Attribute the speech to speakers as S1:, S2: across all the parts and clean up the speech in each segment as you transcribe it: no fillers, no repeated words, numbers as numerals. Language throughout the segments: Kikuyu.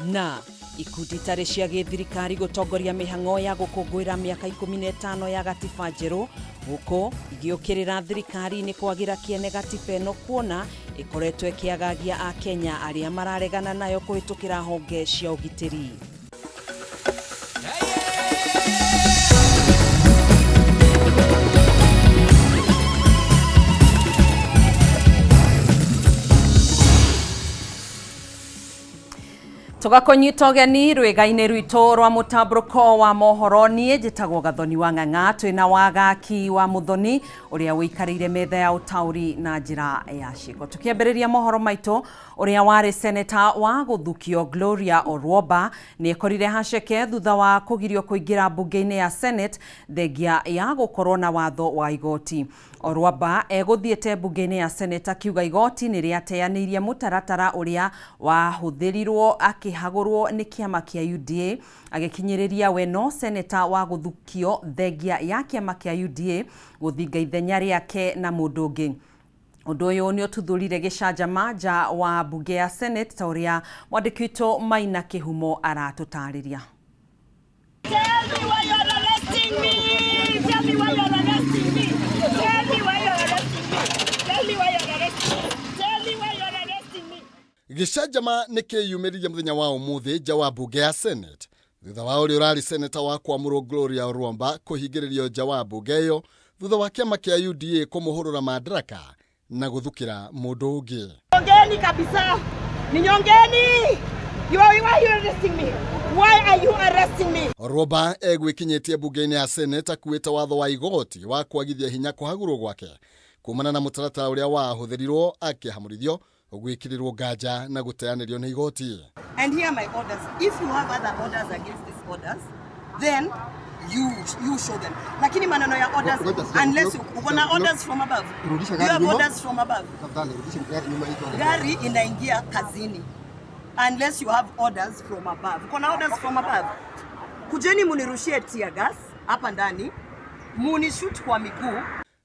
S1: Na ikundi itarĩ cia gĩthirikari gũtongoria mĩhang'o ya gũkũngũĩra mĩaka 15 ya gatiba njerũ gũkũ igĩũkĩrĩra thirikari nĩ kwagĩra kĩene gatiba ĩno kuona ĩkoretwo ĩkĩagagia Akenya arĩa mararegana nayo kũhĩtũkĩra honge cia ũgitĩri. Tũgakũnyita ũgeni rwĩga-inĩ rwitũ rwa mũtambũrũko wa mohoro. Niĩ njĩtagwo Gathoni wa Ng'ang'a, twĩna Wagaki wa Mũthoni ũrĩa ũikarĩire metha ya ũtaũri na njĩra ya ciĩko. Tũkĩambĩrĩria mohoro maitũ, ũrĩa warĩ seneta wa gũthukio Gloria Orwoba nĩ ekorire haceke thutha wa kũgirio kũingĩra mbunge-inĩ ya Senate thengia ya gũkorwo na watho wa igoti. Orwamba egũthiĩte mbunge-inĩ ya Senate akiuga igoti nĩ rĩateanĩirie mũtaratara ũrĩa wahũthĩrirwo akĩhagũrwo nĩ kĩama kĩa UDA, agĩkinyĩrĩria we no seneta wa gũthukio thengia ya kĩama kĩa UDA gũthinga ithenya rĩake na mũndũ ũngĩ. Ũndũ ũyũ nĩ ũtuthũrire gĩcanjama nja wa mbunge ya Senate ta ũrĩa mwandĩki witũ Maina Kĩhumo aratũtarĩria.
S2: Tell me why you're arresting me. Tell me why you're arresting me. Tell me why you're arresting me. Tell me why you're arresting me. Tell me why you're arresting me.
S3: Gĩcanjama nĩ kĩyumĩririe mũthenya wa ũmũthĩ nja wa mbunge ya Senate thutha wa ũrĩa ũrarĩ seneta wa kwamũrwo Gloria Orwamba kũhingĩrĩrio nja wa mbunge ĩyo thutha wa kĩama kĩa UDA kũmũhũrũra madaraka na gũthukĩra mũndũ ũngĩ.
S2: Ninyongeni kabisa. Ninyongeni. You are, why are you arresting me? Why are you arresting me?
S3: Orwamba egwĩkinyĩtie mbunge-inĩ ya Senate akuĩte watho wa igoti wa kwagithia hinya kũhagũrwo gwake kumana na mũtaratara ũrĩa wahũthĩrirwo akĩhamũrithio gwĩkĩrĩrwo nganja na gũteanĩrio nĩ igoti.
S4: And here are my orders. If you have other orders against these orders, then you show them. Lakini maneno ya orders,
S5: Ngoja sija-
S4: unless you uko na orders from above.
S5: Rudisha
S4: You
S5: gari
S4: have
S5: nyuma.
S4: orders from above.
S5: Tafadhali rudisha gari nyuma hizo.
S4: Gari inaingia kazini unless you have orders from above. Uko na orders from above. Kujeni munirushie tear gas hapa ndani, munishoot kwa miguu.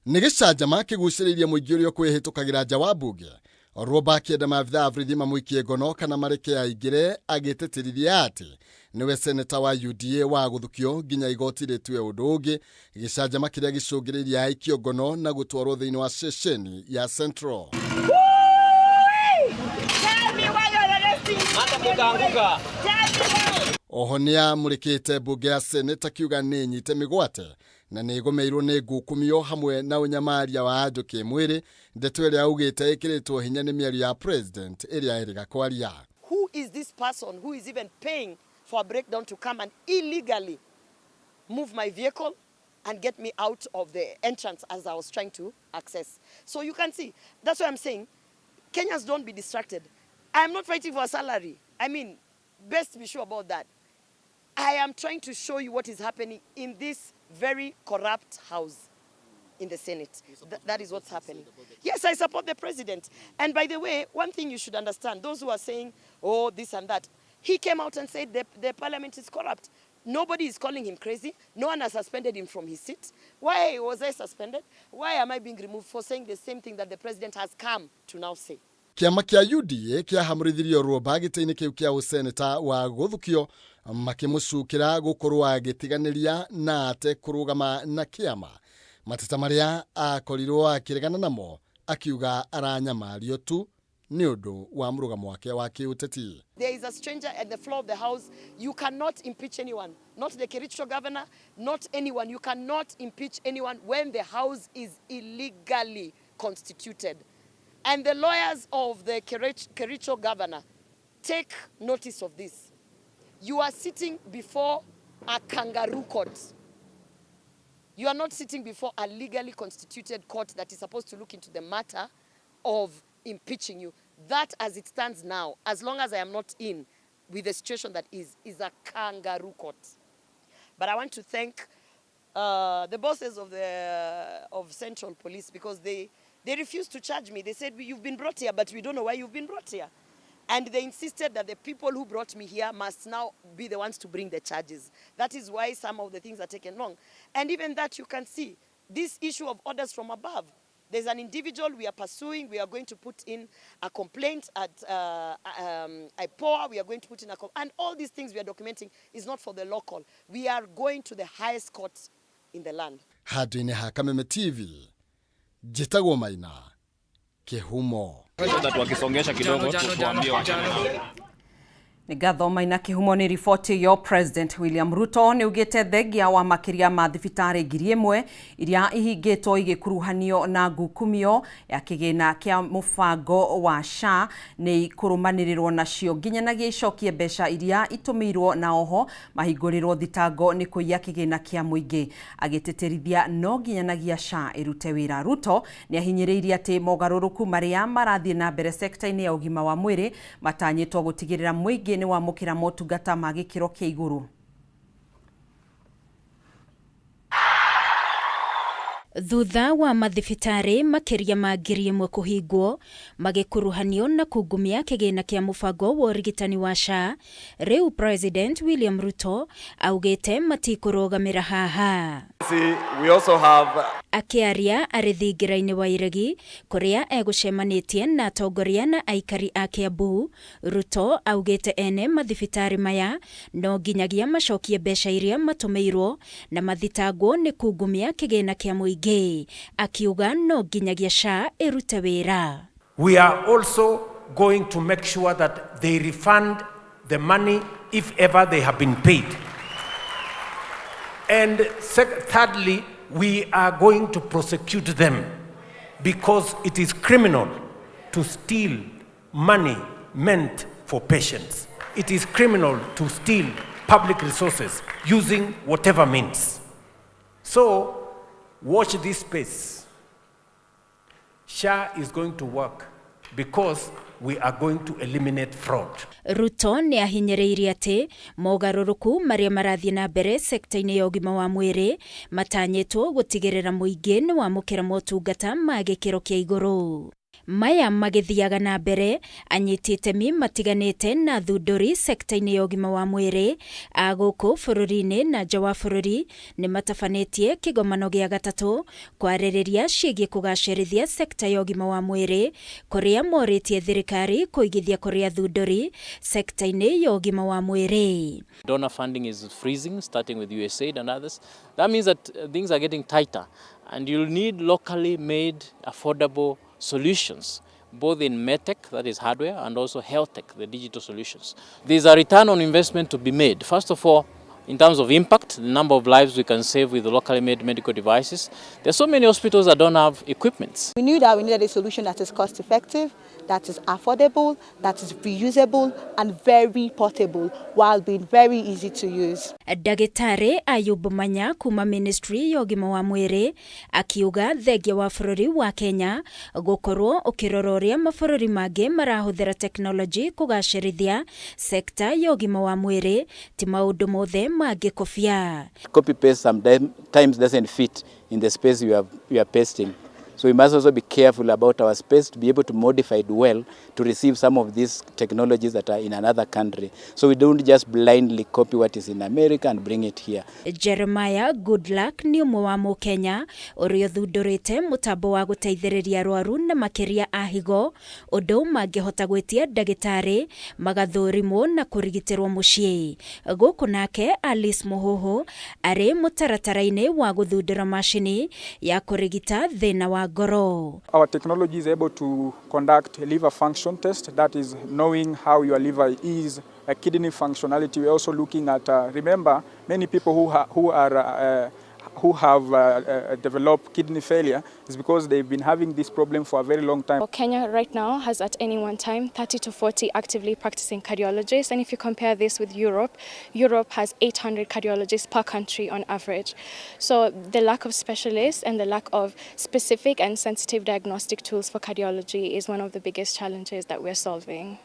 S3: Nĩ gĩcanjama kĩgucĩrĩirie mũingĩ ũrĩa ũkwĩhĩtũkagĩra nja wa mbunge. Orwoba akĩenda maabithaa a borithi mamũikie ngono kana mareke aingĩre, agĩtĩtĩrithia atĩ nĩwe seneta wa UDA wa gũthukio nginya igoti rĩtue ũndũ ũngĩ, gĩcanjama kĩrĩa gĩcũngĩrĩirie aikio ngono na gũtwarwo thĩinĩ wa ceceni ya Central.
S2: Tell me why you're arresting me.
S6: Hata mtaanguka.
S2: Tell me why.
S3: Oho nĩamũrĩkĩte mbunge ya Senate akiuga nĩ nyite mĩgwate na nĩ ĩgũmĩirwo nĩ ngukumio hamwe na ũnyamaria wa andũ kĩmwĩrĩ, ndeto ĩrĩa augĩte ĩkĩrĩtwo hinya nĩ mĩario ya president ĩrĩa ĩrĩga kwaria.
S4: Who is this person who is even paying for a breakdown to come and illegally move my vehicle and get me out of the entrance as I was trying to access? So you can see, that's why I'm saying, Kenyans, don't be distracted. I'm not fighting for a salary. I mean, best be sure about that. I am trying to show you what is happening in this very corrupt house in the Senate. That is what's happening. Yes, I support the president. And by the way, one thing you should understand, those who are saying, oh, this and that, he came out and said the parliament is corrupt. Nobody is calling him crazy. No one has suspended him from his seat. Why was I suspended? Why am I being removed for saying the same thing that the president has come to now say?
S3: Kĩama kĩa UDA kĩahamũrithirie Orwoba gĩtĩ-inĩ kĩu kĩa ũseneta wa gũthukio makĩmũcukĩra gũkorwo agĩtiganĩria na ate kũrũgama na kĩama mateta marĩa akorirwo akĩregana namo akiuga aranyamario tu nĩ ũndũ wa mũrũgamo wake wa kĩũteti.
S4: There is a stranger at the floor of the house. You cannot impeach anyone, not the Kericho governor, not anyone. You cannot impeach anyone when the house is illegally constituted. And the lawyers of the Kericho governor, take notice of this. You are sitting before a kangaroo court. You are not sitting before a legally constituted court that is supposed to look into the matter of impeaching you. That, as it stands now, as long as I am not in with the situation that is a kangaroo court. But I want to thank the bosses of Central Police, because they refused to charge me. They said, you've been brought here, but we don't know why you've been brought here. And they insisted that the people who brought me here must now be the ones to bring the charges. That is why some of the things are taken long. And even that, you can see, this issue of orders from above. There's an individual we are pursuing. We are going to put in a complaint at IPOA. We are going to put in a and all these things we are documenting is not for the local. We are going to the highest court in the land.
S3: Handũ-inĩ ha Kameme TV, njĩtagwo Maina Kĩhumo.
S6: Wakisongesha kidogo tuambie.
S1: Nĩ ngatho Maina Kĩhumo nĩ riboti ĩyo. President William Ruto nĩ ugĩte thengia wa makĩria ma thibitarĩ 1000 iria ihingĩtwo igĩkuruhanio na ngukumio ya kĩgĩna kĩa mũbango wa SHA nĩ ikũrũmanĩrĩrwo nacio nginyanagia icokie mbeca iria itũmĩirwo na oho mahingũrĩrwo thitango nĩ kũiya kĩgĩna kĩa mũingĩ. Agĩtĩtĩrithia no nginyanagia SHA ĩrute wĩra. Ruto nĩ ahinyĩrĩirie atĩ mogarũrũku marĩa marathiĩ na mbere sekta-inĩ ya ũgima wa mwĩrĩ matanyĩtwo gũtigĩrĩra mũingĩ nĩ wamũkĩra motungata ma gĩkĩro kĩa igũrũ.
S7: Thutha wa mathibitarĩ makĩria ma 1000 kũhingwo magĩkuruhanio na kungumia kĩgĩna kĩa mũbango wa ũrigitani wa SHA, rĩu President William Ruto augĩte matikũrũgamĩra haha.
S8: See, we also have
S7: Akĩaria arĩ thingira-inĩ wa Iregi kũrĩa egũcemanĩtie na atongoria na aikari a Kiambu, Ruto augĩte ene mathibitarĩ maya no nginyagia macokie mbeca iria matũmĩirwo na mathitangwo nĩ kungumia kĩgĩna kĩa mũingĩ, akiuga no nginyagia SHA ĩrute wĩra.
S9: We are also going to make sure that they refund the money if ever they have been paid. And thirdly, we are going to prosecute them because it is criminal to steal money meant for patients. It is criminal to steal public resources using whatever means. So, watch this space. SHA is going to work because we are going to eliminate fraud.
S7: Ruto nĩ ahinyĩrĩirie atĩ mogarũrũku marĩa marathiĩ na mbere sekta-inĩ ya ũgima wa mwĩrĩ matanyĩtwo gũtigĩrĩra mũingĩ nĩ wamũkĩra motungata ma gĩkĩro kĩa igũrũ. Maya magĩthiaga na mbere anyiti itemi matiganĩte na thundũri sekta-inĩ ya ũgima wa mwĩrĩ a gũkũ bũrũri-inĩ na nja wa bũrũri nĩ matabanĩtie kĩgomano gĩa gatatũ kwarĩrĩria ciĩgiĩ kũgacĩrithia sekta ya ũgima wa mwĩrĩ kũrĩa morĩtie thirikari kũigithia kũrĩa thundũri sekta-inĩ ya ũgima wa mwĩrĩ.
S10: Donor funding is freezing, starting with USAID and others. That means that things are getting tighter and you'll need locally made affordable solutions, both in medtech, that is hardware, and also health tech, the digital solutions. There's a return on investment to be made. First of all, in terms of impact, the number of lives we can save with locally made medical devices. There are so many hospitals that don't have equipment.
S11: We knew that we needed a solution that is cost effective, that is affordable, that is reusable and very portable while being very easy to use.
S7: Ndagĩtarĩ Ayub Manya kuma Ministry ya ũgima wa mwĩrĩ akiuga thengia wa bũrũri wa Kenya gũkorwo ũkĩrora ũrĩa mabũrũri mangĩ marahũthĩra tekinoronjĩ kũgacĩrithia sekta ya ũgima wa mwĩrĩ ti maũndũ mothe mangĩkobia.
S12: Copy paste sometimes doesn't fit in the space you are pasting. So we must also be careful about our space to be able to modify it well to receive some of these technologies that are in another country. So we don't just blindly copy what is in America and bring it here.
S7: Jeremiah Goodluck nĩ ũmwe wa Mũkenya ũrĩa ũthundũrĩte mũtambo wa gũteithĩrĩria arwaru na makĩria a higo ũndũ mangĩhota gwĩtia ndagĩtarĩ magathũrimwo na kũrigitĩrwo mũciĩ. Gũkũ nake Alice Muhuhu arĩ mũtaratara-inĩ wa gũthundũra macini ya kũrigita thĩna wa ngoro.
S13: Our technology is able to conduct a liver function test, that is knowing how your liver is, a kidney functionality. We're also looking at, remember, many people who have developed kidney failure is because they've been having this problem for a very long time.
S14: Well, Kenya right now has at any one time 30 to 40 actively practicing cardiologists, and if you compare this with Europe, Europe has 800 cardiologists per country on average. So the lack of specialists and the lack of specific and sensitive diagnostic tools for cardiology is one of the biggest challenges that we're solving.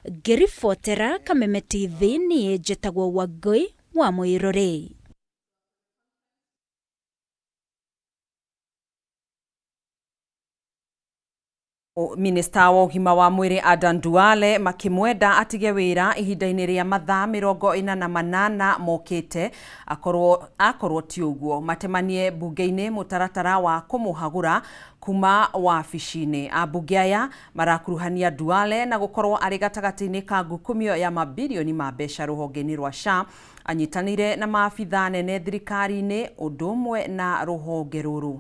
S7: Ngĩribotera Kameme TV niĩ njĩtagwo Wangũi wa Mũirũrĩ.
S1: Minista wa ũgima wa mwĩrĩ Adan Duale makĩmwenda atige wĩra ihinda-inĩ rĩa mathaa 48 mokĩte akorwo ti ũguo matemanie bunge-inĩ mũtaratara wa kũmũhagũra kuma wabici-inĩ. Ambunge aya marakuruhania Duale na gũkorwo arĩ gatagatĩ-inĩ ka ngukumio ya mabirioni ma mbeca rũhonge-inĩ rwa SHA anyitanĩire na maabithaa nene thirikari-inĩ ũndũ ũmwe na rũhonge rũrũ.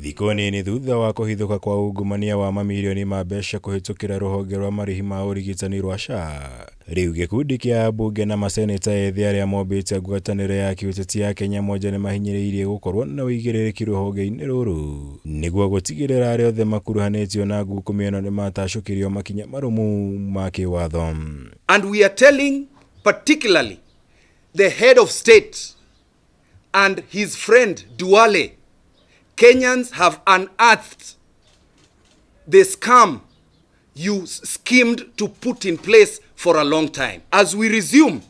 S15: Thikũ nini thutha wa kũhithũka kwa ungumania wa mamirioni ma mbeca kũhĩtũkĩra rũhonge rwa marĩhi ma ũrigitani rwa SHA, rĩu gĩkundi kĩa ambunge na maseneta ethĩ arĩa mombĩte ngwatanĩro ya kĩũteti ya Kenya Moja nĩmahinyĩrĩirie gũkorwo na ũigĩrĩrĩki rũhonge-inĩ rũrũ nĩguo gũtigĩrĩra arĩa othe makuruhanĩtio na ngukumio ĩno nĩmatacũkĩrio makinya marũmu ma kĩwatho.
S16: And we are telling particularly the head of state and his friend Duale, Kenyans have unearthed the scam you schemed to put in place for a long time. As we resume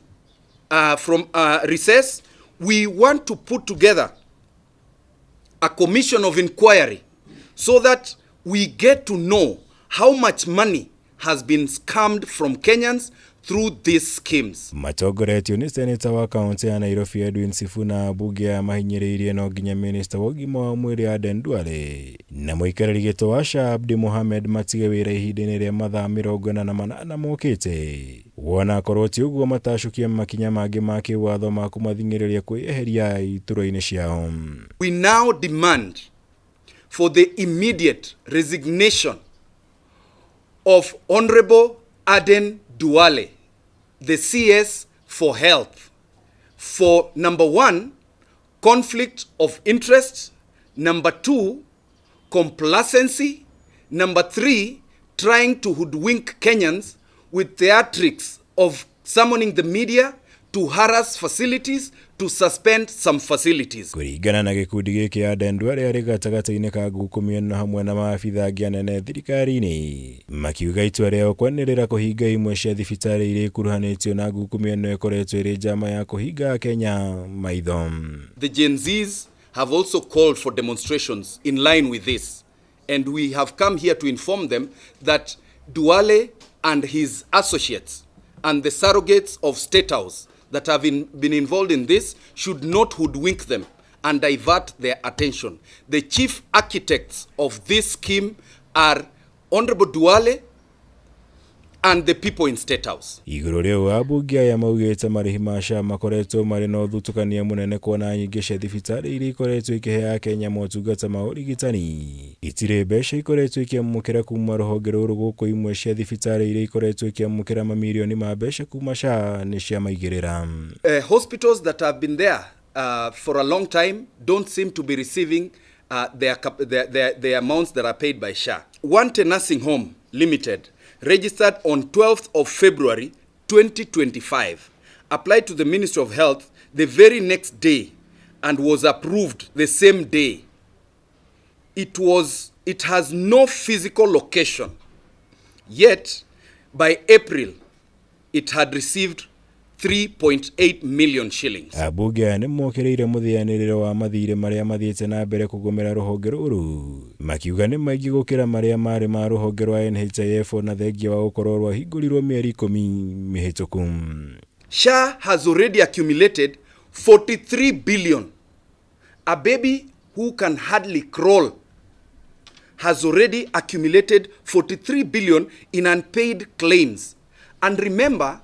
S16: from recess, we want to put together a commission of inquiry so that we get to know how much money has been scammed from Kenyans through these schemes.
S15: Matongoretio nĩ seneta wa kaunti ya Nairobi Edwin Sifuna, ambunge aya mahinyĩrĩirie no nginya minista wa ũgima wa mwĩrĩ Aden Duale na mũikarĩri gĩtĩ wa SHA Abdi Mohamed matige wĩra ihinda-inĩ rĩa mathaa 48 mokĩte wona akorwo ti ũguo matacũkie makinya mangĩ ma kĩwatho ma kũmathing'ĩrĩria kwĩyeheria iturwa-inĩ ciao.
S16: We now demand for the immediate resignation of Honorable Aden Duale, the CS for Health, for number one, conflict of interest, number two, complacency, number three, trying to hoodwink Kenyans with theatrics of summoning the media to harass facilities, to suspend some facilities.
S15: Kũringana na gĩkundi gĩkĩ Aden Duale arĩ gatagatĩ-inĩ ka ngukumio ĩno hamwe na maabithaa angĩ anene thirikari-inĩ makiuga itua rĩao kwanĩrĩra kũhinga imwe cia thibitarĩ iria ikuruhanĩtio na ngukumio ĩno ĩkoretwo ĩrĩ njama ya kũhinga Kenya maitho.
S16: The Gen Zs have also called for demonstrations in line with this, and we have come here to inform them that Duale and his associates and the surrogates of State House that have been involved in this should not hoodwink them and divert their attention. The chief architects of this scheme are Honorable Duale and the people in State House.
S15: Igũrũ rĩu ambunge aya maugĩte marĩhi ma SHA makoretwo marĩ na ũthutũkania mũnene kuona nyingĩ cia thibitarĩ iria ikoretwo ikĩhe Akenya motungata ma ũrigitani itirĩ mbeca ikoretwo ikĩamũkĩra kuma rũhonge rũrũ gũkũ imwe cia thibitarĩ iria ikoretwo ikĩamũkĩra mamirioni ma mbeca kuma SHA nĩ ciamaigĩrĩra.
S16: Hospitals that have been there for a long time don't seem to be receiving the amounts that are paid by SHA. Wante Nursing Home Limited, registered on 12th of February 2025, applied to the Ministry of Health the very next day and was approved the same day. It has no physical location. Yet, by April, it had received 3.8 million shillings.
S15: Ambunge aya nĩmokĩrĩire mũthĩanĩrĩro wa mathirĩ marĩa mathiĩte na mbere kũgũmĩra rũhonge rũrũ makiuga nĩ maingĩ gũkĩra marĩa marĩ ma rũhonge rwa NHIF na thengia wa gũkorwo rwahingũrirwo mĩeri 10 mĩhĩtũku.
S16: SHA has already accumulated 43 billion. A baby who can hardly crawl has already accumulated 43 billion in unpaid claims. And remember,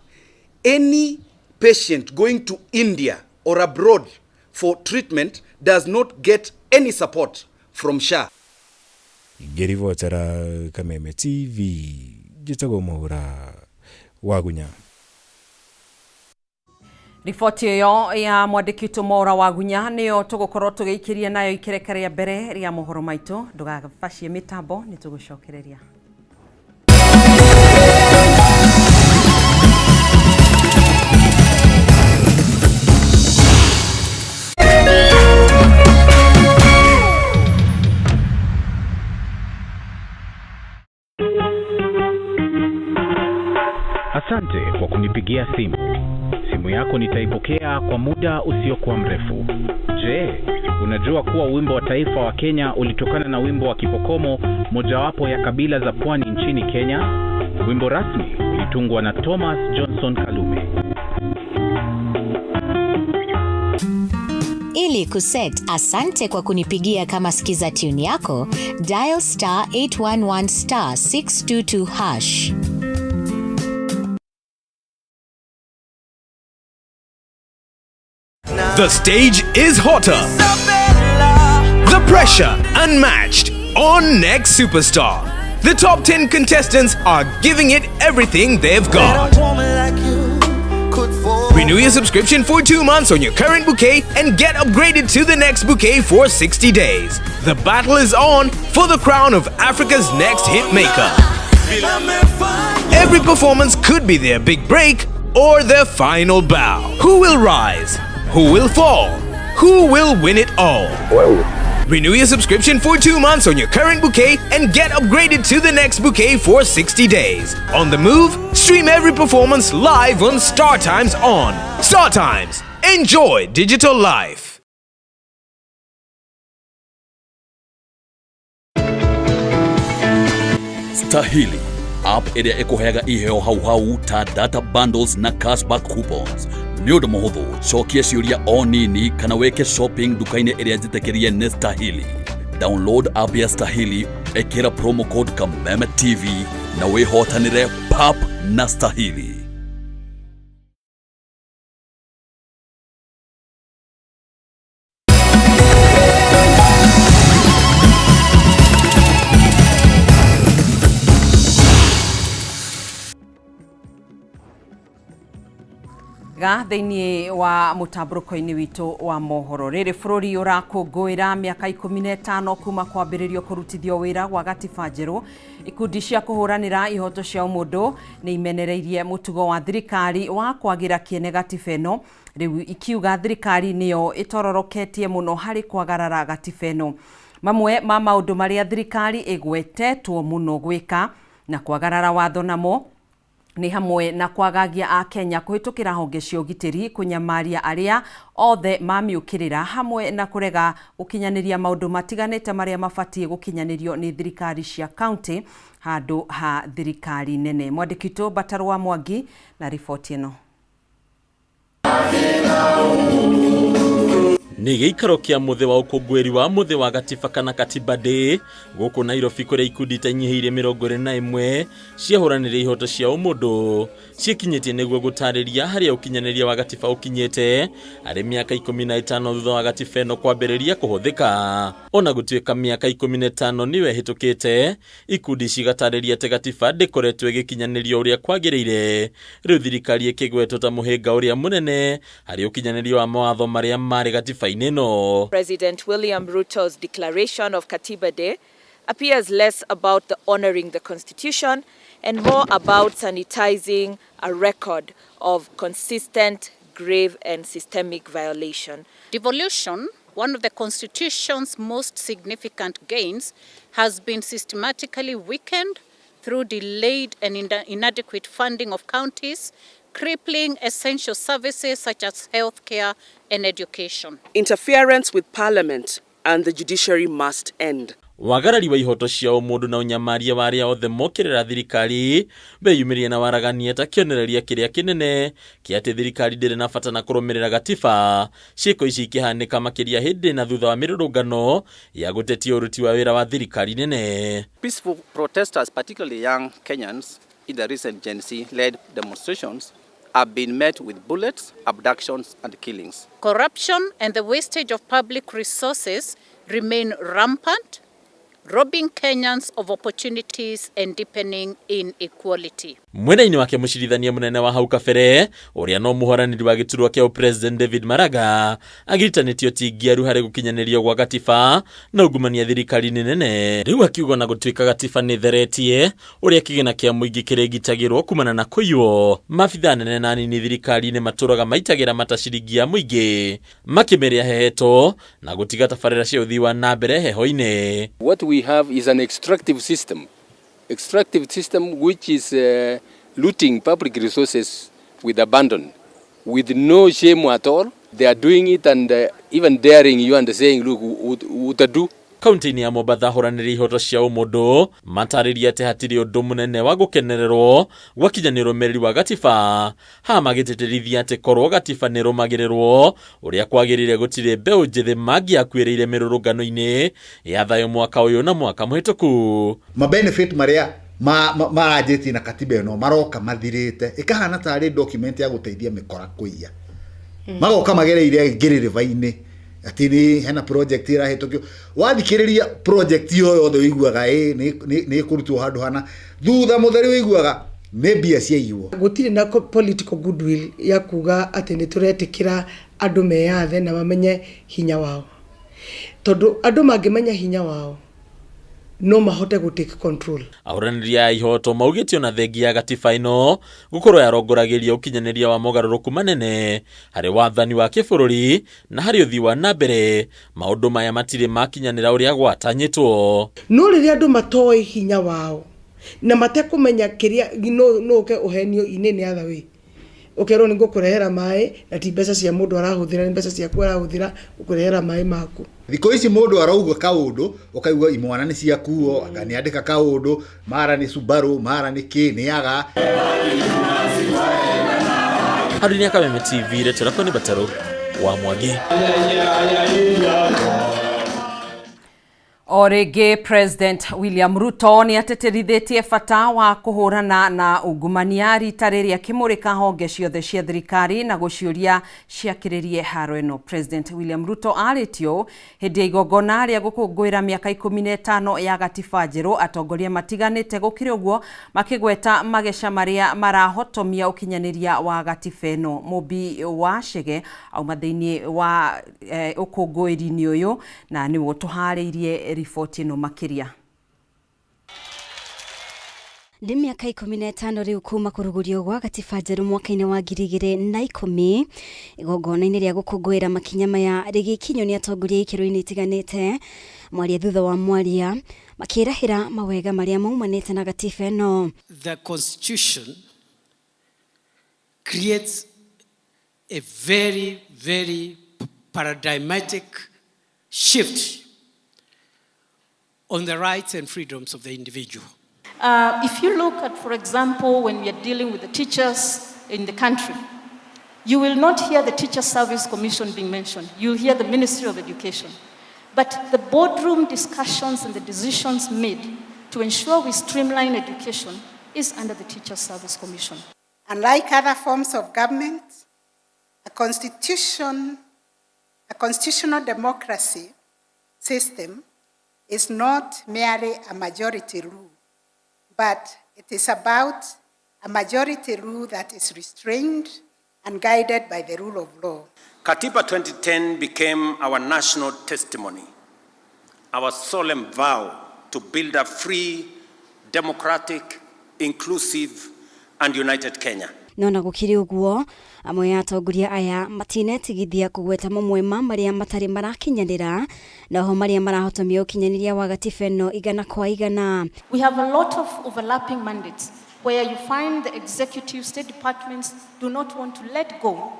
S16: any patient going to India or abroad for treatment does not get any support from SHA.
S15: Ngĩribotera Kameme TV, njĩtagwo Mwaura Wagunya.
S1: Riboti ĩyo ya mwandĩki witũ Mwaura Wagunya nĩyo tũgũkorwo tũgĩikĩria nayo ikereka rĩa mbere rĩa mohoro maitũ. Ndũgabacie mĩtambo, nĩ tũgũcokereria.
S17: Asante kwa kunipigia simu. Simu yako nitaipokea kwa muda usiokuwa mrefu. Je, Unajua kuwa wimbo wa taifa wa Kenya ulitokana na wimbo wa Kipokomo, mojawapo ya kabila za pwani nchini Kenya? Wimbo rasmi ulitungwa na Thomas Johnson Kalume.
S18: Ili kuset asante kwa kunipigia kama skiza tune yako, dial star 811 star 622 hash.
S19: The stage is hotter. The pressure unmatched on Next Superstar. The top 10 contestants are giving it everything they've got. Renew your subscription for 2 months on your current bouquet and get upgraded to the next bouquet for 60 days. The battle is on for the crown of Africa's next hit maker. Every performance could be their big break or their final bow. Who will rise? Who will fall? Who will win it all? Renew your subscription for 2 months on your current bouquet and get upgraded to the next bouquet for 60 days. On the move, stream every performance live on Star Times On. Star Times. Enjoy digital life.
S20: Stahili app ĩrĩa ĩkũheaga iheo hau hau ta data bundles na cashback coupons. Nĩ ũndũ mũhũthũ, cokia ciũria o nini kana wĩke shopping nduka-inĩ ĩrĩa njĩtĩkĩrie nĩ Stahili. Download app ya Stahili, ĩkĩra promo code Kameme TV na wĩhotanĩre pap na Stahili.
S1: Ga thĩinĩ wa mũtambũrũko-inĩ witũ wa mohoro, rĩrĩ bũrũri ũrakũngũĩra mĩaka 15 kuma kwambĩrĩrio kũrutithio wĩra gwa gatiba njerũ, ikundi cia kũhũranĩra ihoto cia ũmũndũ nĩ imenereirie mũtugo wa thirikari wa kwagĩra kĩene gatiba ĩno, rĩu ikiuga thirikari nĩyo ĩtororoketie mũno harĩ kwagarara gatiba ĩno. Mamwe ma maũndũ marĩa thirikari ĩgwetetwo mũno gwĩka na kwagarara watho namo nĩ hamwe na kwagagia akenya kũhĩtũkĩra honge cia ũgitĩri, kũnyamaria arĩa othe mamĩũkĩrĩra, hamwe na kũrega gũkinyanĩria maũndũ matiganĩte marĩa mabatiĩ gũkinyanĩrio nĩ thirikari cia kaunti handũ ha thirikari nene. Mwandĩki witũ Mbatarwa Mwangi na riboti ĩno.
S21: Nĩ gĩikaro kĩa mũthĩ wa ũkũngũĩri wa mũthĩ wa gatiba kana Katiba Day gũkũ Nairobi, kũrĩa ikundi itanyihĩirie 21 ciahũranĩire ihoto cia ũmũndũ ciĩkinyĩtie nĩguo gũtarĩria harĩa ũkinyanĩria wa gatiba ũkinyĩte harĩ mĩaka 15 thutha wa gatiba ĩno kwambĩrĩria kũhũthĩka. Ona gũtuĩka mĩaka 15 nĩyo ĩhĩtũkĩte, ikundi cigatarĩria atĩ gatiba ndĩkoretwo ĩgĩkinyanĩrio ũrĩa kwagĩrĩire, rĩu thirikari ĩkĩgwetwo ta mũhĩnga ũrĩa mũnene harĩ ũkinyanĩria wa mawatho marĩa marĩ gatiba-inĩ ĩno.
S22: President William Ruto's declaration of Katiba Day appears less about the honoring the Constitution and more about sanitizing a record of consistent, grave, and systemic violation.
S23: Devolution, one of the Constitution's most significant gains, has been systematically weakened through delayed and inadequate funding of counties, crippling essential services such as healthcare and education.
S24: Interference with parliament and the judiciary must end.
S21: Wagarari wa ihoto cia ũmũndũ na ũnyamaria wa arĩa othe mokĩrĩra thirikari weyumĩria na waragania ta kĩonereria kĩrĩa kĩnene kĩa atĩ thirikari ndĩrĩ na bata na kũrũmĩrĩra gatiba, ciĩko ici ikĩhanĩka makĩria hĩndĩ na thutha wa mĩrũrũngano ya gũtetia ũruti wa wĩra wa thirikari nene.
S25: Peaceful protesters, particularly young Kenyans, in the recent Gen Z-led demonstrations have been met with bullets, abductions, and killings.
S23: Corruption and the wastage of public resources remain rampant, robbing Kenyans of opportunities and deepening inequality.
S21: Mwena-inĩ wake, mũcirithania mũnene wa hau kabere ũrĩa no mũhoranĩri wa gĩturwa kĩa President David Maraga agiritanĩtio ti ngiaru harĩ gũkinyanĩrio gwa gatiba na ungumania thirikari-inĩ nene, rĩu akiuga na gũtuĩka gatiba nĩ theretie ũrĩa kĩgĩna kĩa mũingĩ kĩrĩgitagĩrwo kumana na kũiywo, maabithaa nene na nini thirikari-inĩ matũraga maitagĩra mata ciringi ya mũingĩ makĩmĩrĩa heheto na gũtiga tabarĩra cia ũthii wa na mbere heho-inĩ.
S26: What we have is an extractive system. Extractive system which is looting public resources with abandon, with no shame at all. They are doing it and even daring you and saying, look, utadu.
S21: Kaunti-inĩ ya Mombatha ahũranĩri ihoto cia ũmũndũ matarĩria atĩ hatirĩ ũndũ mũnene wa gũkenererwo gwakinya nĩ ũrũmĩrĩri wa gatiba, haha magĩtĩtĩrithia atĩ korwo gatiba nĩ ĩrũmagĩrĩrwo ũrĩa kwagĩrĩire gũtirĩ mbeũ njĩthĩ mangĩakuĩrĩire mĩrũrũngano-inĩ ya thayũ mwaka ũyũ na mwaka mũhĩtũku.
S2: Mabenefit marĩa maranjĩtie na katiba ĩno maroka mathirĩte, ĩkahana tarĩ document ya gũteithia mĩkora kũiya. Magoka magereire ngĩrĩrĩba-inĩ atĩ nĩ hena project ĩrahĩtũkio, wathikĩrĩria project ĩyo yothe ũiguaga ĩ nĩ ĩkũrutwo handũ hana, thutha mũtheri ũiguaga nĩ mbia ciaiywo.
S3: Gũtirĩ na political goodwill ya kuga atĩ nĩ tũretĩkĩra andũ meyathe na mamenye hinya wao, tondũ andũ mangĩmenya hinya wao no mahote gũ take control.
S21: Ahũranĩri a ihoto maugĩte ona thengia ya gatiba ĩno gũkorwo yarongoragĩria ũkinyanĩria wa mogarũrũku manene harĩ wathani wa kĩbũrũri na harĩ ũthii wa na mbere, maũndũ maya matirĩ makinyanĩra ũrĩa gwatanyĩtwo.
S3: No rĩrĩa andũ matoĩ hinya wao na matekũmenya kĩrĩa no ũke ũhenio in any other way, ũkerwo nĩ ngũkũrehera maĩ na ti mbeca cia mũndũ arahũthĩra, nĩ mbeca ciaku arahũthĩra gũkũrehera maĩ maku.
S2: Thikũ ici mũndũ arauga kaũndũ ũkaigua imwana nĩ ciakuo, anga nĩ andĩka kaũndũ, mara nĩ Subaru, mara nĩ kĩ, nĩ aga.
S21: Harũni ya Kameme TV, retera kwa nĩ Batarũ wa Mwangi.
S1: O rĩngĩ President William Ruto nĩ atĩtĩrithĩtie bata wa kũhũrana na ungumania rita rĩrĩ akĩmũrĩka honge ciothe cia thirikari na gũciũria ciakĩrĩrie haro ĩno. President William Ruto arĩtio hĩndĩ ya igongona rĩa gũkũngũĩra mĩaka 15 ya gatiba njerũ, atongoria matiganĩte gũkĩrĩ ũguo makĩgweta mageca marĩa marahotomia ũkinyanĩria wa gatiba ĩno. Mũmbi wa Chege auma thĩinĩ wa ũkũngũĩri-inĩ ũyũ na nĩwe ũtũharĩirie riboti ĩno makĩria.
S7: Nĩ mĩaka 15 rĩu kuma kũrugũrio gwa gatiba njerũ mwaka-inĩ wa 2010, igongona-inĩ rĩa gũkũngũĩra makinya maya rĩgĩkinyio nĩ atongoria ikĩro-inĩ itiganĩte, mwaria thutha wa mwaria makĩrahĩra mawega marĩa maumanĩte na gatiba ĩno.
S4: The constitution creates a very, very paradigmatic shift on the rights and freedoms of the individual.
S5: If you look at, for example, when we are dealing with the teachers in the country, you will not hear the Teacher Service Commission being mentioned. You'll hear the Ministry of Education. But the boardroom discussions and the decisions made to ensure we streamline education is under the Teacher Service Commission.
S6: Unlike other forms of government, a constitutional democracy system is not merely a majority rule, but it is about a majority rule that is restrained and guided by the rule of law.
S9: Katiba 2010 became our national testimony, our solemn vow to build a free, democratic, inclusive, and united Kenya.
S7: No na gũkĩrĩ ũguo, amwe a atongoria aya matinetigithia kũgweta mamwe ma marĩa matarĩ marakinyanĩra na oho marĩa marahotomia ũkinyanĩria wa gatiba ĩno igana kwa igana.
S5: We have a lot of overlapping mandates where you find the executive state departments do not want to let go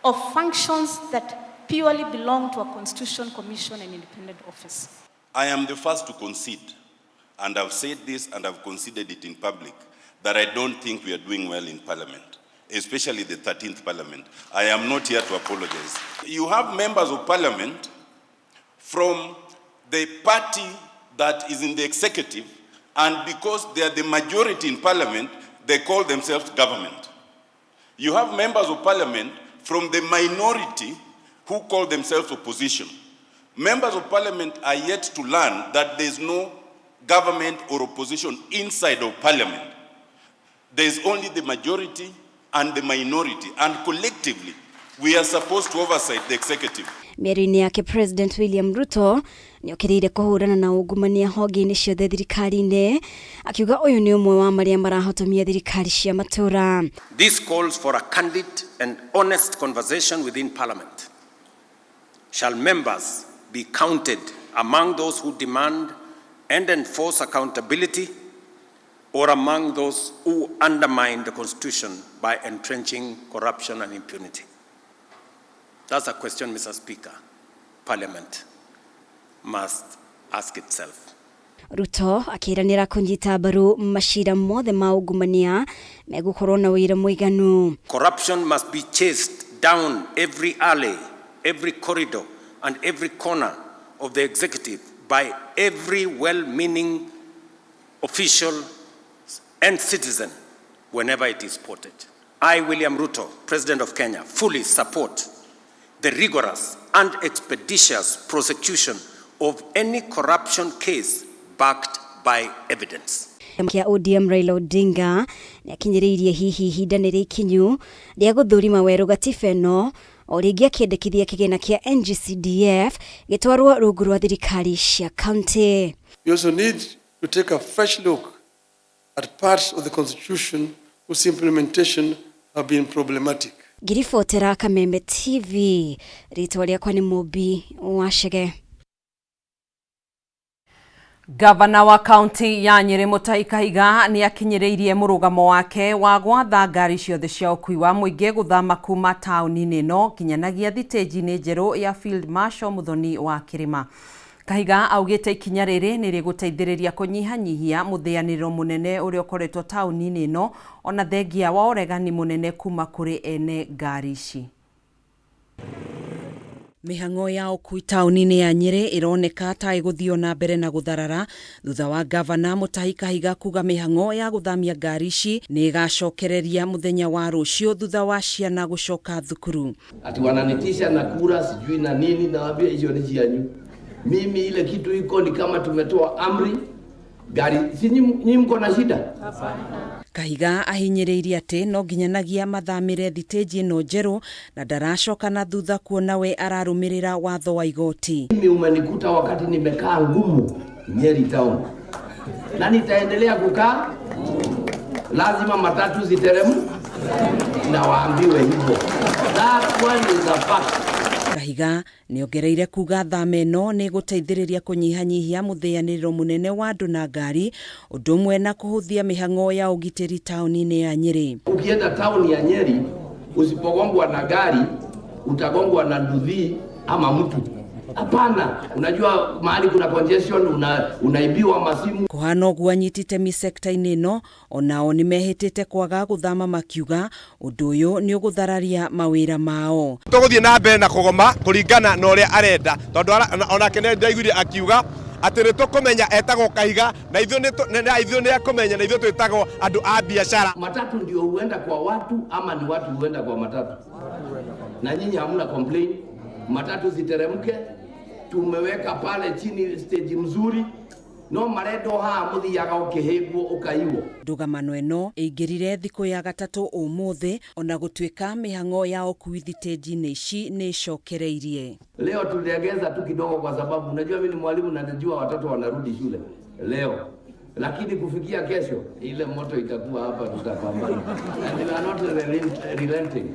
S5: of functions that purely belong to a constitution commission and independent office.
S8: I am the first to concede, and I've said this and I've conceded it in public, that I don't think we are doing well in Parliament, especially the 13th Parliament. I am not here to apologize. You have members of Parliament from the party that is in the executive, and because they are the majority in Parliament, they call themselves government. You have members of Parliament from the minority who call themselves opposition. Members of Parliament are yet to learn that there is no government or opposition inside of Parliament. There is only the majority and the minority, and collectively, we are supposed to oversight the executive.
S7: Mĩario-inĩ yake President William Ruto nĩokĩrĩire kũhũrana na ungumania honge-inĩ ciothe thirikari-inĩ, akiuga ũyũ nĩ ũmwe wa marĩa marahotomia thirikari cia matũũra.
S9: This calls for a candid and honest conversation within Parliament. Shall members be counted among those who demand and enforce accountability, or among those who undermine the Constitution by entrenching corruption and impunity? That's a question, Mr. Speaker, Parliament must ask itself.
S10: Ruto akĩranĩra kũnyita mbaru macira mothe ma ungumania megũkorwo na ũira mũiganu.
S9: Corruption must be chased down every alley, every corridor, and every corner of the executive by every well-meaning official and citizen whenever it is spotted. I, William Ruto, President of Kenya, fully support the rigorous and expeditious prosecution of any corruption case backed by evidence.
S10: Kĩa ODM Raila Odinga nĩakinyĩrĩirie hihi ihinda nĩ rĩkinyu rĩa gũthũrima werũ gatiba ĩno o rĩngĩ akĩendekithia kĩgĩna kĩa NGCDF gĩtwarwo rungu rwa thirikari cia kaunti.
S11: We also need to take a fresh look at parts of the Constitution whose implementation have been problematic.
S10: Ngiribotera Kameme TV, rĩtwa rĩakwa nĩ Mũmbi wa Chege.
S1: Gavana wa kaunti ya Nyeri Mutahi Kahiga nĩ akinyĩrĩirie mũrũgamo wake wa gwatha ngari ciothe cia ũkui wa mũingĩ gũthama kuma taũni-inĩ ĩno nginyanagia thitĩnji-inĩ njerũ ya Field Marshal Muthoni wa Kĩrĩma. Kahiga augĩte ikinya rĩrĩ nĩ rĩgũteithĩrĩria kũnyihanyihia mũthĩanĩro mũnene ũrĩa ũkoretwo taũni-inĩ ĩno ona thengia wa ũregani mũnene kuma kũrĩ ene ngari ici. Mĩhang'o ya ũkui taũni-inĩ ya Nyeri ĩroneka ta ĩgũthiĩ na mbere na gũtharara thutha wa gavana Mutahi Kahiga kuga mĩhang'o ya gũthamia ngari ici nĩ ĩgacokereria mũthenya wa rũciũ thutha wa ciana gũcoka thukuru.
S26: Ati wananitisha na kura sijui na nini, nawaambia hizo ni cianyu. Mimi ile kitu iko ni kama tumetoa amri gari, si nyinyi mko na shida?
S1: Kahiga ahinyĩrĩirie atĩ no nginyanagia mathamĩre thitĩnji ĩno njerũ na ndaracoka na thutha kuona we ararũmĩrĩra watho wa igoti.
S26: Mimi umenikuta wakati nimekaa ngumu Nyeri town na nitaendelea kukaa, lazima matatu ziteremu na waambiwe hivyo. That one is a fact.
S1: Kahiga nĩongereire kuga thama ĩno nĩ ĩgũteithĩrĩria kũnyihanyihia mũthĩanĩrĩro mũnene wa andũ na ngari ũndũ ũmwe na kũhũthia mĩhang'o ya ũgitĩri taũni-inĩ ya Nyeri.
S26: Ukienda town ya Nyeri usipogongwa na gari utagongwa na nduthi ama mtu. Hapana, unajua mahali kuna congestion unaibiwa masimu.
S1: Kũhana ũguo anyiti itemi sekta-inĩ ĩno onao nĩmehĩtĩte kwaga gũthama makiuga ũndũ ũyũ nĩ ũgũthararia mawĩra mao.
S12: Tũgũthiĩ na mbere na kũgoma kũringana na ũrĩa arenda tondũ onake nĩ ndaiguire akiuga atĩ nĩ tũkũmenya etagwo Kahiga na ithuĩ nĩ akũmenya na ithuĩ twĩtagwo andũ a biashara.
S26: Matatu ndio huenda kwa watu ama ni watu huenda kwa matatu? Na nyinyi hamna complain, matatu ziteremke, tumeweka pale chini stage mzuri no marendo haha muthiaga ukihĩngwo ũkaiywo.
S1: Ndũgamano ĩno ĩingĩrire thikũ ya gatatũ ũmũthĩ ona gũtuĩka mĩhang'o ya ũkui thitĩnji-inĩ ici nĩ ĩcokereirie.
S26: Leo tuliongeza tu kidogo kwa sababu unajua mimi ni mwalimu na najua watoto wanarudi shule leo, lakini kufikia kesho ile moto itakuwa hapa, tutapambana. And we are not relenting.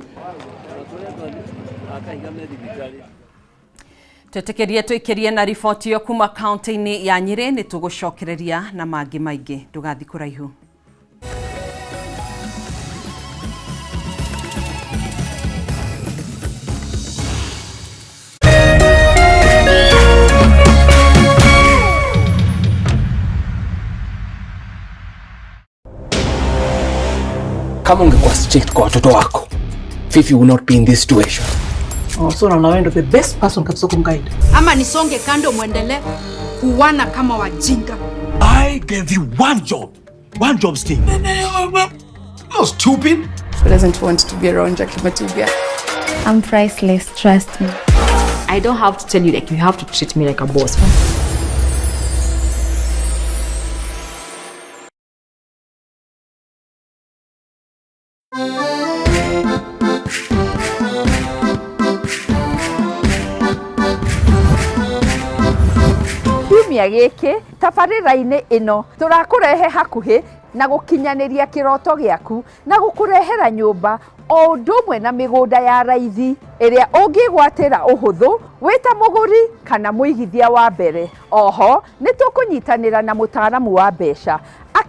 S1: Twĩtĩkĩrie tũikĩrie na riboti ĩyo kuma kaunti-inĩ ya Nyeri nĩ tũgũcokereria na mangĩ maingĩ ndũgathiĩ kũraihu.
S13: Kama ungekuwa strict kwa watoto wako, Fifi will not be in this situation.
S14: Oh, so naona wewe ndo the best person kabisa kumguide.
S16: Ama nisonge kando muendelee kuwana kama wajinga.
S13: I gave you one job. One job, Steve. No, stupid.
S27: Who doesn't want to be around Jackie Matubia?
S28: I'm priceless, trust me.
S29: I don't have to tell you, like, you have to treat me like a boss.
S22: Kiumia gĩkĩ tabarĩra-inĩ ĩno tũrakũrehe hakuhĩ na gũkinyanĩria kĩroto gĩaku na gũkũrehera nyũmba o ũndũ ũmwe na mĩgũnda ya raithi ĩrĩa ũngĩgwatĩra ũhũthũ wĩ ta mũgũri kana mũigithia wa mbere. Oho nĩ tũkũnyitanĩra na mũtaaramu wa mbeca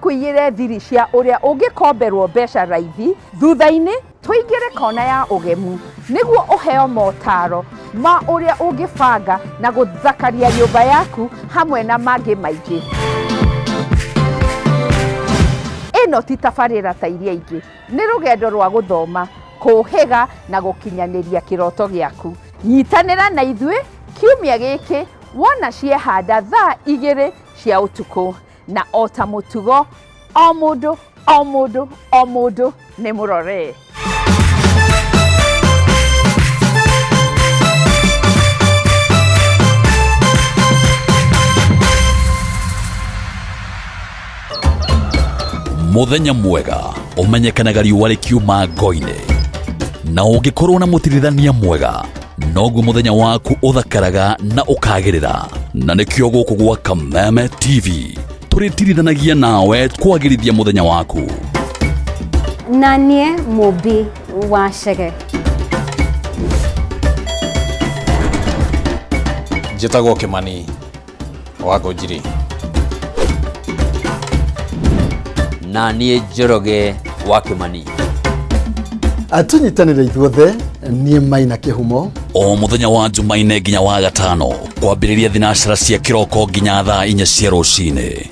S3: Tũkũigĩre thiri cia ũrĩa ũngĩkomberwo mbeca raithi, thutha-inĩ tũingĩre kona ya ũgemu nĩguo ũheo motaro ma ũrĩa ũngĩbanga na gũthakaria nyũmba yaku hamwe na mangĩ maingĩ. Ĩno ti tabarĩra ta iria ingĩ, nĩ rũgendo rwa gũthoma, kũũhĩga na gũkinyanĩria kĩroto gĩaku. Nyitanĩra na ithuĩ kiumia gĩkĩ wona ciehanda thaa 2 cia ũtukũ, na o ta mũtugo o mũndũ o mũndũ o mũndũ nĩ mũrore.
S15: Muthenya mwega umenyekanaga riũa rĩkiuma ngo-inĩ, na ũngĩkorwo na mũtirithania mwega noguo muthenya waku ũthakaraga na ũkagĩrĩra. Na nĩkĩo gũkũ gwa Kameme TV tũrĩtirithanagia nawe kwagĩrithia muthenya waku.
S10: Na niĩ Mũmbi wa Chege.
S17: Njĩtagwo Kĩmani wa Ngũnjiri.
S18: Na niĩ Njoroge wa Kĩmani.
S19: Tũnyitanĩre ithuothe, niĩ Maina Kĩhumo.
S15: O muthenya wa Jumaine nginya wa gatano kwambĩrĩria thinacara cia kĩroko nginya thaa 4 cia rũcinĩ.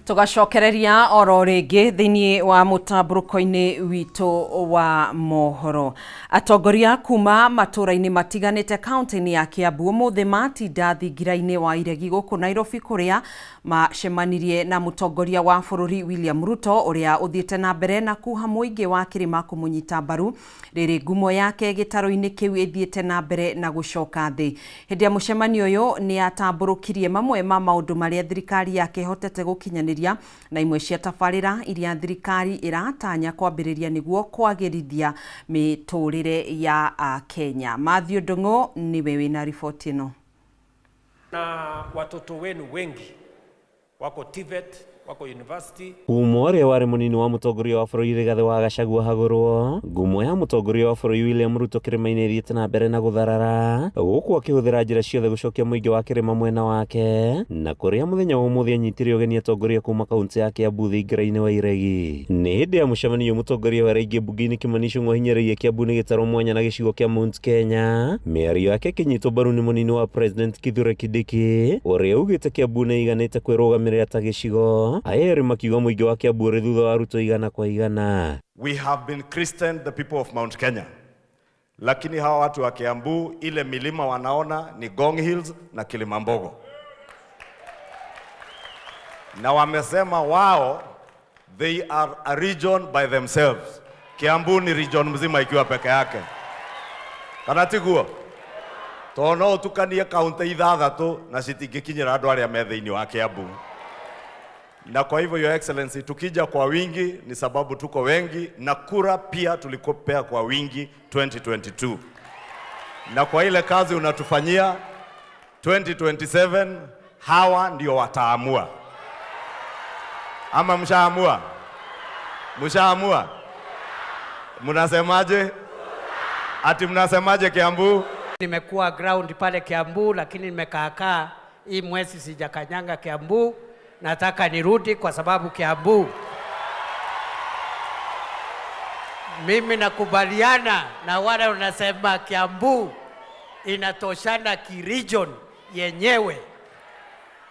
S1: Tũgacokereria oro rĩngĩ thĩinĩ wa mũtambũrũko-inĩ witũ wa mohoro. Atongoria kuma matũũra-inĩ matiganĩte kaunti-inĩ ya Kiambu ũmũthĩ matinda thingira-inĩ wa iregi gũkũ Nairobi, kũrĩa macemanirie na mũtongoria wa bũrũri William Ruto, ũrĩa ũthiĩte na mbere na kuha mũingĩ wa kĩrĩma kũmũnyita mbaru rĩrĩ ngumo yake gĩtarũ-inĩ kĩu ĩthiĩte na mbere na gũcoka thĩ. Hĩndĩ ya mũcemanio ũyũ nĩ atambũrũkirie mamwe ma maũndũ marĩa thirikari yake ĩhotete gũkinyanĩria na imwe cia tabarĩra iria thirikari ĩratanya kwambĩrĩria nĩguo kwagĩrithia mĩtũrĩre ya Akenya. Matthew Ndung'u nĩwe wĩna riboti ĩno.
S9: Na watoto wenu wengi wako TVET, wako university.
S20: Kuma ũrĩa warĩ mũnini wa mũtongoria wa bũrũri Rigathĩ wa Gachagua hagũrwo, ngumo ya mũtongoria wa bũrũri William Ruto kĩrĩma-inĩ ĩthiĩte na mbere na gũtharara, gũkũ akĩhũthĩra njĩra ciothe gũcokia mũingĩ wa kĩrĩma mwena wake, na kũrĩa mũthenya wa ũmũthĩ anyitire ũgeni atongoria kuma kaunti ya Kiambu thingira-inĩ wa Iregi. Nĩ hĩndĩ ya mũcemanio mũtongoria wa raingĩ mbunge-inĩ Kimani Ichung'wa ahinyĩrĩirie Kiambu nĩ gĩtarũ mwanya na gĩcigo kĩa Mount Kenya. Mĩario yake ĩkĩnyitwo mbaru nĩ mũnini wa President Kithure Kindiki, ũrĩa ugĩte Kiambu nĩ ĩiganĩte kwĩrũgamĩrĩra ta gĩcigo. Aya erĩ makiuga mũingĩ wa Kiambu ũrĩ thutha wa Ruto igana kwa igana.
S21: We have been christened the people of Mount Kenya. Lakini hawa watu wa Kiambu ile milima wanaona ni Ngong Hills na Kilimambogo. Na wamesema wao they are a region by themselves. Kiambu ni region mzima ikiwa peke yake. Kana tiguo? Tondũ no ũtukanie kaunti ithathatũ na citingĩkinyĩra andũ arĩa me thĩinĩ wa Kiambu. Na kwa hivyo Your Excellency, tukija kwa wingi ni sababu tuko wengi, na kura pia tulikopea kwa wingi 2022. Na kwa ile kazi unatufanyia 2027, hawa ndio wataamua. Ama mshaamua? Mshaamua? Mnasemaje? Ati mnasemaje Kiambu?
S4: Nimekuwa ground pale Kiambu, lakini nimekaakaa hii mwezi sijakanyanga Kiambu. Nataka nirudi kwa sababu Kiambu, mimi nakubaliana na wale wanasema Kiambu inatoshana ki-region yenyewe.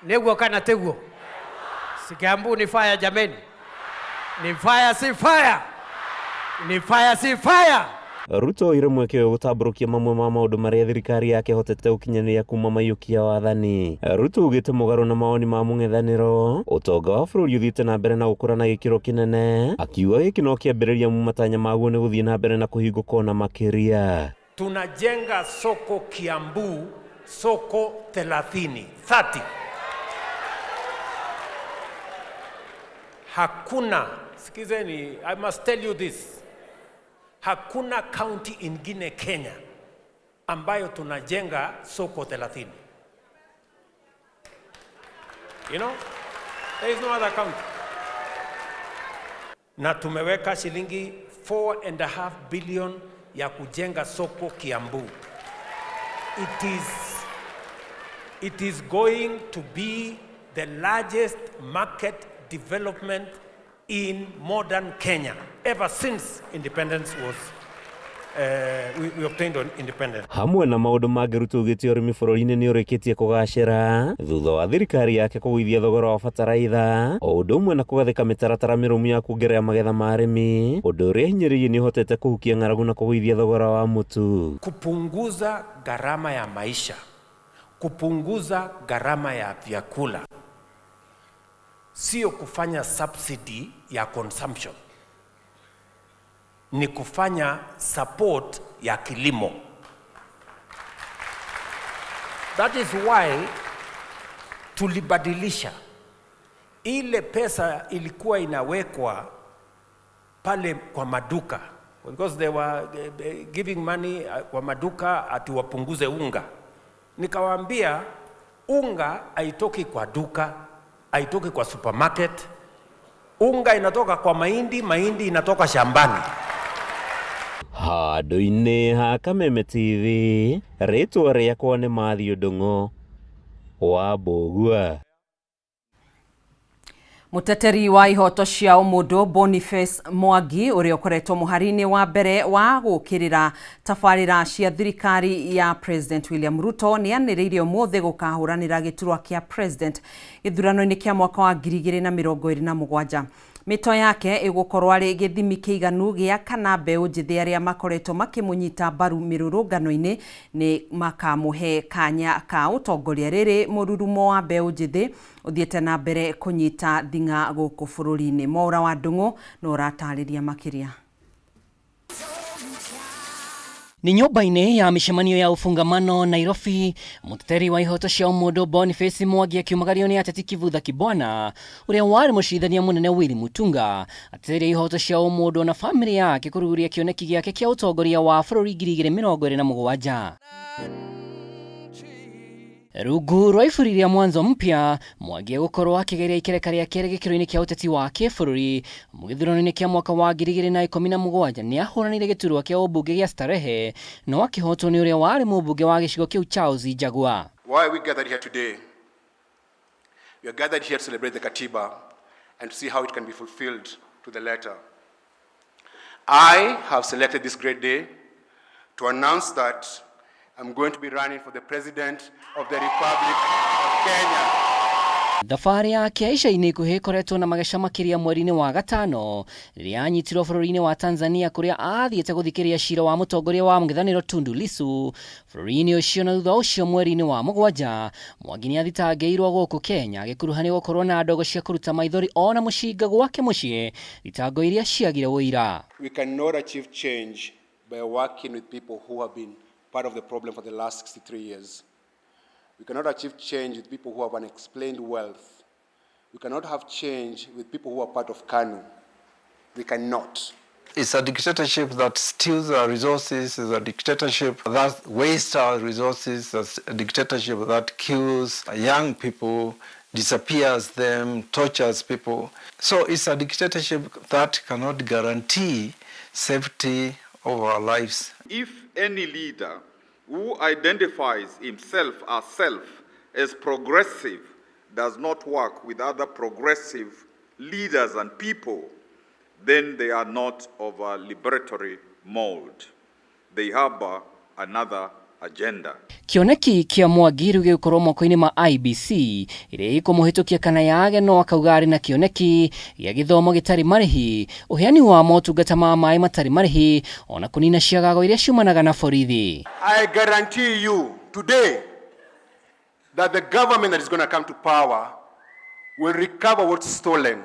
S4: Niguo kana tiguo? Si Kiambu ni fire jameni? Ni fire si fire? Ni fire si fire?
S20: Ruto oire mweke ũyũ gũtambũrũkia mamwe ma maũndũ marĩa thirikari yake ĩhotete gũkinyanĩria kuma maiyũkia wathani. Ruto augĩte mũgarũ na mawoni ma mũng'ethanĩro, ũtonga wa bũrũri ũthiĩte na mbere na gũkũra na gĩkĩro kĩnene, akiuga gĩkĩ no kĩambĩrĩria mu matanya maguo nĩ gũthiĩ na mbere na kũhingũka ona makĩria.
S9: Tunajenga soko Kiambu, soko 30, 30. Hakuna, sikizeni, I must tell you this. Hakuna county ingine Kenya ambayo tunajenga soko 30. You know? There is no other county. Na tumeweka shilingi 4.5 billion ya kujenga soko Kiambu. It is going to be the largest market development in modern Kenya ever since independence was we obtained on independence.
S20: Hamwe na maũndũ mangĩ Ruto augĩte ũrĩmi bũrũri-inĩ nĩ ũrĩkĩtie kũgacĩra thutha wa thirikari yake kũgũithia thogora wa bataraitha o ũndũ ũmwe na kũgathĩka mĩtaratara mĩrũmu ya kuongerera magetha ma arĩmi, ũndũ ũrĩa hinyĩrĩirie nĩ ũhotete kũhukia ng'aragu na kũgũithia thogora wa mũtu.
S9: Kupunguza gharama ya maisha, kupunguza gharama ya vyakula, sio kufanya subsidy ya consumption, ni kufanya support ya kilimo. That is why tulibadilisha ile pesa ilikuwa inawekwa pale kwa maduka, because they were giving money kwa maduka ati wapunguze unga. Nikawaambia unga haitoki kwa duka, haitoki kwa supermarket. Unga inatoka kwa mahindi, mahindi inatoka shambani.
S20: Handũ-inĩ ha Kameme TV, rĩtwa rĩakwa nĩ Matthew Ndung'u wa Mbũgua.
S1: Muteteri wa ihoto cia ũmũndũ Boniface Mwangi ũrĩa ũkoretwo mũhari-inĩ wa mbere wa gũkĩrĩra tabarĩra cia thirikari ya President William Ruto nĩ anĩrĩire ũmũthĩ gũkahũranĩra gĩturwa kĩa President gĩthurano-inĩ kĩa mwaka wa 2027. Mĩto yake ĩgũkorwo arĩ gĩthimi kĩiganu gĩa kana mbeũ njĩthĩ arĩa makoretwo makĩmũnyita mbaru mĩrũrũngano-inĩ nĩ makamũhe kanya ka ũtongoria rĩrĩ mũrurumo wa mbeũ njĩthĩ ũthiĩte na mbere kũnyita thing'a gũkũ bũrũri-inĩ. Mwaũra wa Ndung'u no ũratarĩria makĩria.
S2: Ni nyũmba-inĩ ya mĩcemanio ya ufungamano Nairobi, mũteteri wa ihoto cia ũmũndũ Boniface Mwangi akiumagario nĩ ateti Kivutha Kibwana ũrĩa warĩ mũcirithania mũnene Willy Mutunga, ateteri a ihoto cia ũmũndũ na bamĩrĩ yake kũruguria kĩoneki gĩake kĩa ũtongoria wa bũrũri 2027. Rungu rwa iburi rĩa Mwanzo Mpya, Mwangi egũkorwo akĩgeria ikereka rĩa kerĩ gĩkĩro-inĩ kĩa ũteti wa kĩbũrũri. Gĩthurano-inĩ kĩa mwaka wa 2017 nĩ ahũranĩire gĩturwa kĩa ũmbunge gĩa Starehe no akĩhotwo nĩ ũrĩa warĩ mũmbunge wa gĩcigo kĩu Charles Njagua.
S5: Why are we gathered here today? We are gathered here to celebrate the Katiba and to see how it can be fulfilled to the letter. I have selected this great day to announce that I'm going to be running for the President of the Republic of Kenya.
S2: Thabarĩ yake ya ica-inĩ ikuhĩ ĩkoretwo na mageca makĩria mweri-inĩ wa gatano rĩrĩa anyitirwo bũrũri-inĩ wa Tanzania kũrĩa athiĩte gũthikĩrĩria cira wa mũtongoria wa mũng'ethanĩro Tundu Lissu bũrũri-inĩ ũcio, na thutha ũcio mweri-inĩ wa mũgwanja Mwangi nĩ athitangĩirwo gũkũ Kenya agĩkuruhanio gũkorwo na ndogo cia kũruta maithori ona mũcinga gwake mũciĩ, thitango iria ciagire ũira.
S5: We cannot achieve change by working with people who have been part of the problem for the last 63 years. We cannot achieve change with people who have unexplained wealth. We cannot have change with people who are part of KANU. We cannot.
S6: It's a dictatorship that steals our resources, it's a dictatorship that wastes our resources, it's a dictatorship that kills young people, disappears them, tortures people. So it's a dictatorship that cannot guarantee safety of our lives.
S7: If any leader who identifies himself as self as progressive does not work with other progressive leaders and people, then they are not of a liberatory mold. They harbor another agenda.
S2: Kĩoneki kĩa Mwangi rĩu gĩgũkorwo moko-inĩ ma IEBC ĩrĩa ĩkũmũhĩtũkia kana yage, no akauga arĩ na kĩoneki gĩa gĩthomo gĩtarĩ marĩhi, ũheani wa motungata ma maĩ matarĩ marĩhi, ona kũnina ciagago iria ciumanaga na borithi.
S5: I guarantee you today that the government that is going to come to power will recover what's stolen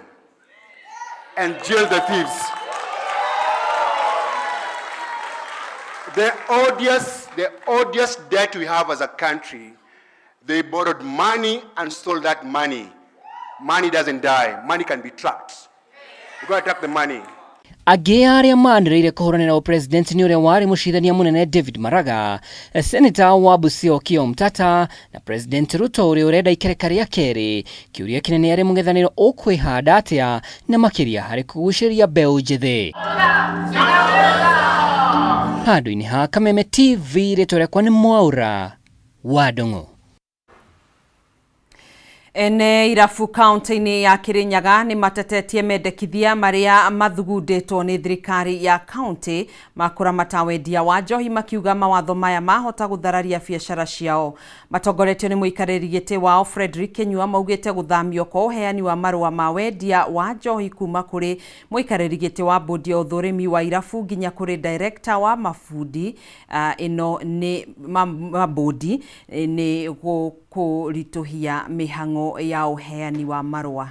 S5: and jail the thieves. The odious debt we have as a country, they borrowed money and stole that money. Money doesn't die. Money can be tracked. We're going to track the money.
S2: Angĩ arĩa manĩrĩire kũhũranĩra ũpresident nĩ ũrĩa warĩ mũcirithania mũnene David Maraga, Senator wa Busia Okiya Omtatah na President Ruto ũrĩa ũrenda ikereka rĩa kerĩ. Kĩũria kĩnene arĩ mũng'ethanĩro ũkwĩhanda atĩa na makĩria harĩ kũgucĩrĩria mbeũ njĩthĩ. Handũ-inĩ ha Kameme TV rĩtwa rĩakwa nĩ Mwaũra wa Ndung'u.
S1: Ene irabu kaunti-inĩ ya Kirinyaga nĩ matetetie mendekithia marĩa mathugundĩtwo nĩ thirikari ya kaunti ma kũramata wendia wa njohi makiuga mawatho maya mahota gũthararia biacara ciao. Matongoretio nĩ mũikarĩri gĩtĩ wao Frederick Kinyua maugĩte gũthamio kwa ũheani wa marũa ma wendia wa njohi kuma kũrĩ mũikarĩri gĩtĩ wa bodi ya ũthũrimi wa irabu nginya kũrĩ director wa mabundi ĩno nĩ mabodi nĩ kũritũhia mĩhang'o ya ũheani wa marũa.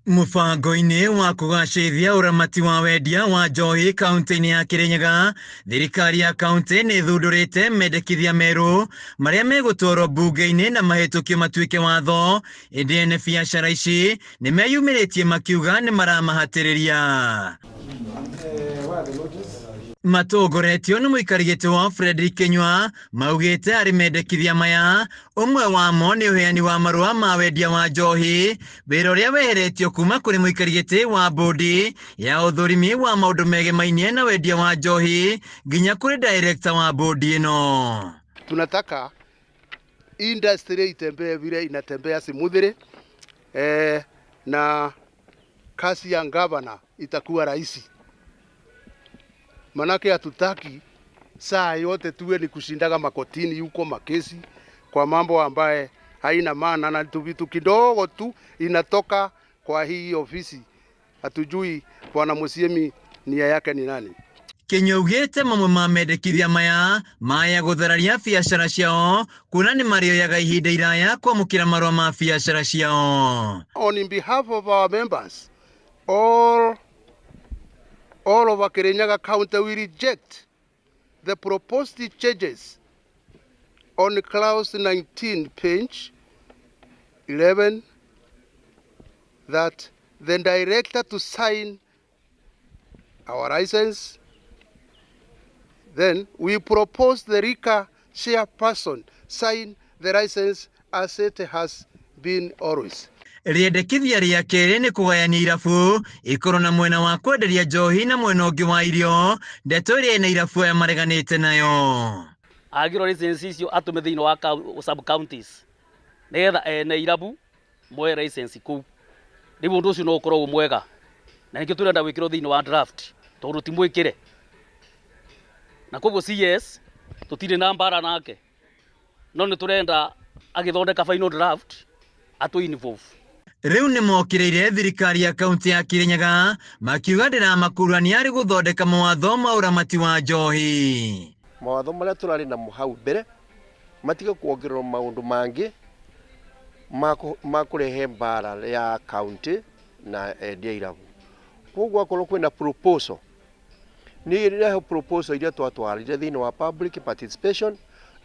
S8: Mũbango-inĩ wa kũgacĩrithia ũramati wa wendia wa njohi kaunti-inĩ ya Kirinyaga, thirikari ya kaunti nĩ ĩthundũrĩte mendekithia merũ marĩa megũtwarwo mbunge-inĩ na mahĩtũkio matuĩke watho, ĩndĩ ene biacara ici nĩ meyumĩrĩtie makiuga nĩ maramahatĩrĩria. Matongoretio nĩ mũikari gĩtĩ wao Frederick Kinyua maugĩte harĩ mendekithia maya ũmwe wamo nĩ ũheani wa marũa ma wendia wa njohi, wĩra ũrĩa weheretio kuma kũrĩ mũikari gĩtĩ wa bodi ya ũthũrimi wa maũndũ megemainie na wendia wa njohi nginya kũrĩ director wa bodi ĩno.
S5: Tunataka industry itembee vile inatembea smoothly, na kazi ya gavana itakuwa rahisi. Manake hatutaki saa yote tuwe ni kushindaga makotini huko makesi kwa mambo ambaye haina maana, na vitu kidogo tu inatoka kwa hii ofisi. Hatujui Bwana Musiemi nia yake ni nani.
S8: Kinyua augĩte mamwe ma mendekithia maya maya gũthararia biacara ciao kuona nĩ marĩoyaga ihinda iraya kwamũkĩra marũa ma biacara ciao.
S5: On behalf of our members all over Kirinyaga County, we reject the proposed changes on clause 19 page 11 that the director to sign our license. Then we propose the liquor chairperson sign the license as it has been always.
S8: Rĩendekithia rĩa kerĩ nĩ kũgayania irabu ikorwo na mwena wa kwenderia njohi na mwena ũngĩ wa irio, ndeto ĩrĩa ene irabu aya mareganĩte nayo.
S11: Agĩrwo license icio atũme thĩinĩ wa sub counties nĩgetha ene irabu moe license kũu. Rĩu ũndũ ũcio no ũkorwo wĩ mwega na nĩkĩo tũrenda gwĩkĩrwo thĩinĩ wa draft tondũ ti mwĩkĩre. Na koguo CS tũtirĩ na mbara nake, no nĩ tũrenda agĩthondeka final draft atũ involve.
S8: Rĩu nĩ mokĩrĩire thirikari ya kaunti ya Kirinyaga makiuga ndĩramakuruhania harĩ gũthondeka mawatho ma ũramati wa njohi.
S12: Mawatho marĩa tũrarĩ namo hau mbere matige kuongererwo maũndũ mangĩ ma kũrehe mbara ya kaunti na endia irabu. Koguo akorwo kwĩna proposal, nĩ ĩrehe proposal iria twatwarire thĩinĩ wa public participation,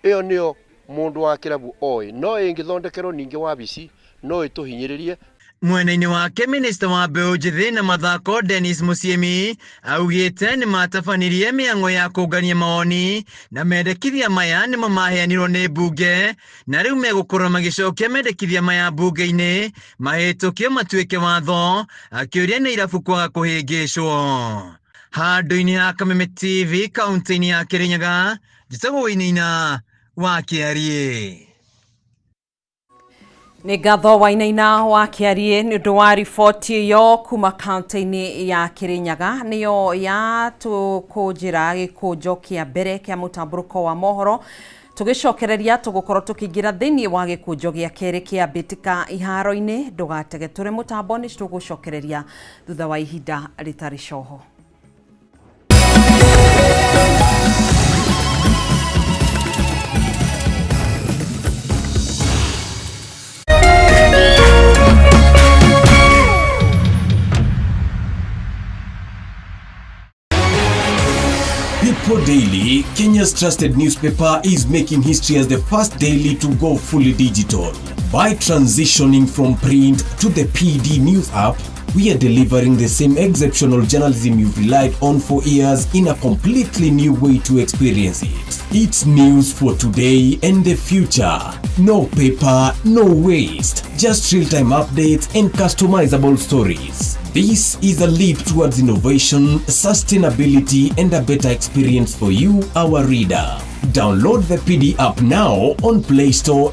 S12: ĩyo nĩyo mũndũ wa kĩrabu oĩ, no ĩngĩthondekerwo ningĩ wabici no ĩtũhinyĩrĩrie.
S8: Mwena-inĩ wake minista wa mbeũ njĩthĩ na mathako Dennis Musiemi augĩte nĩ matabanirie mĩang'o ya kũngania mawoni na mendekithia maya nĩmo maheanirwo nĩ mbunge na rĩu megũkorwo magĩcokia mendekithia maya mbunge-inĩ mahĩtũkio matuĩke watho, akĩũria nĩ irabu kwaga kũhĩngĩcwo. Handũ-inĩ ha Kameme TV kaunti-inĩ ya Kirinyaga, njĩtagwo Wainaina wa Kĩariĩ.
S1: Nĩ ngatho Wainaina wa Kĩariĩ nĩ ũndũ wa riboti ĩyo kuma kaunti-inĩ ya Kirinyaga, nĩyo yatũkũnjĩra gĩkũnjo kĩa mbere kĩa mũtambũrũko wa mohoro. Tũgĩcokereria tũgũkorwo tũkĩingĩra thĩinĩ wa gĩkũnjo gĩa kerĩ kĩa mbĩtĩka iharo-inĩ. Ndũgatege tũrĩ mũtambo, nĩ tũgũcokereria thutha wa ihinda rĩtarĩ coho.
S13: People
S14: Daily, Kenya's trusted newspaper, is making history as the first daily to go fully digital. By transitioning from print to the PD News app, we are delivering the same exceptional journalism you've relied on for years in a completely new way to experience it. It's news for today and the future. No paper, no waste. Just real-time updates and customizable stories. This is a leap towards innovation, sustainability, and a better experience for you, our reader. Download the PD app now on Play Store.